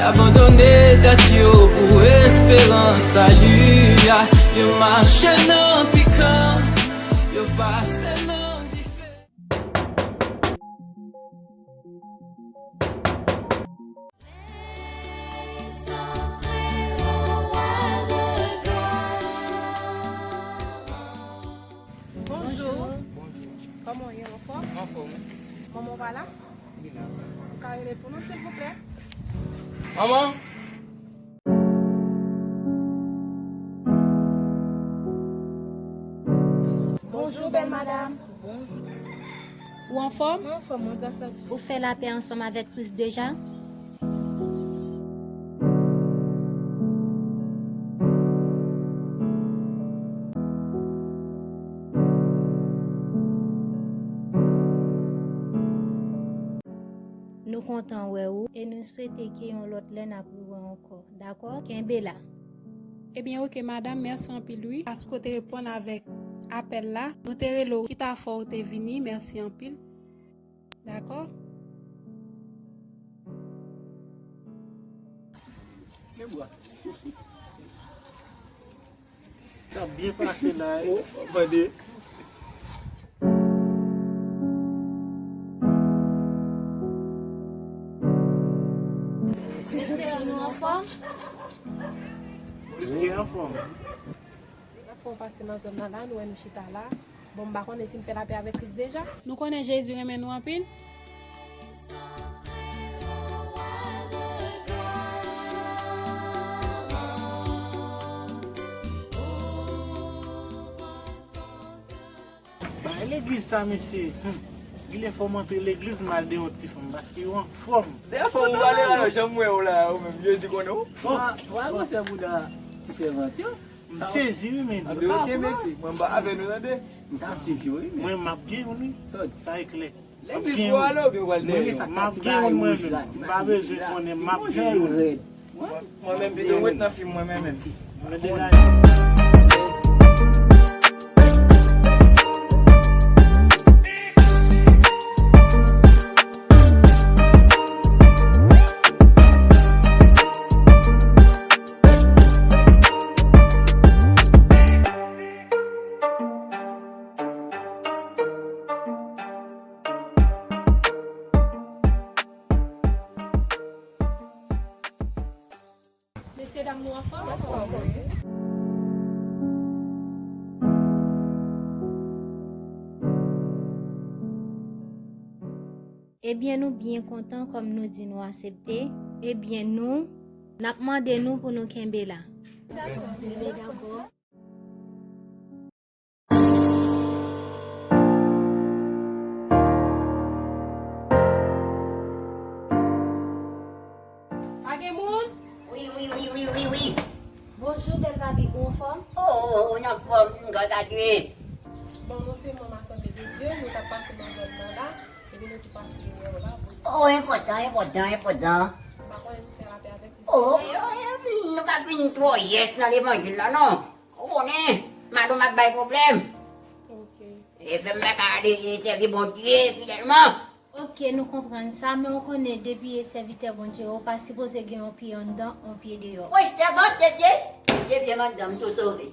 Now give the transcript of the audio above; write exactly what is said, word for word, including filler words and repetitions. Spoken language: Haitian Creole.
Abandone tèt yo pou esperans sali a. Yo mache nan pikan, yo pase nan dife. Bonjou. Bonjou. Kòman w ye, anfòm? Anfòm, wi. Manman w pa la? Li la. Ou ka rele pou nou, silvouplè? Manman! Bonjou, bèl madanm. Bonjou. Ou anfòm? Mwen anfòm, mwen, gras a Dye. Ou fè lapè ansanm avèk Kris deja? Nou kontan wè ou e nou swete ke yon lòt lè n ap riwè ankò. Dakò? Kenbe la. Ebyen, oke, madanm, mèsi anpil, wi, paske w te reponn avèk apèl la. Nou te rele w, ki ta fè w te vini, mèsi anpil. Dakò? Sa ap byen pase la, wi. Oh, tande. Mesye yo, nou anfòm? Wi, anfòm. Lòt fwa w pase nan zòn nan la, nou wè nou chita la. Bon, m pa konnen si m fè lapè avèk Kris deja. Nou konnen Jezi renmen nou anpil. Bay legliz sa, mesye. Hmm. Genlè fò m antre legliz, m al de yon ti fanm, paske yo anfòm. Dèyè fò ou ale la, yo janm wè w la, ou menm, Jezi konnen w. Twa, twa gwosè bouda ti sèvant yo. M sezi, wi, men. Anben, oke, mèsi. Mwen, m pa avè nou, tande. M ta swiv yo, wi, men. Mwen, m ap gen youn, wi. Sa w di? Sa e klè. Legliz pou ale oubyen w pral dèyè yo? M ap gen youn mwen menm. M pa bezwen konnen, m ap gen youn. Mwen, mwen menm, pito m ret nan fim mwen menm menm. Mwen degaje. Mesye dam, nou anfòm? Anfòm, wi. Ebyen, nou byen kontan kòm nou di nou aksepte. Ebyen, nou, n ap mande nou pou nou kenbe la. Dakò. Ebyen, dakò. Pa gen moun? Wi, wi, wi, wi, wi, wi. Bonjou, bèl papi, ou anfòm? O, o, o, n anfòm, gras a Dye. Bon, nou se manm Asanble de Dye, nou t ap pase nan zòn nan la, epi nou tou pase wè w la, wi. O, enpòtan, enpòtan, enpòtan. M pa konnen si w fè lapè avèk li. O, e, e, nou pa vin twò yès nan levanjil la, non. Ou konnen, madanm ap bay pwoblèm. Ok. E fè m pa ka ale sèvi Bondye fidelman. Ok, nou konprann sa, men ou konnen depi e sèvitè Bondye, ou pa sipoze gen yon pye anndan, yon pye deyò. Wi, sèvant de Dye, depi e anndan, m tou sove.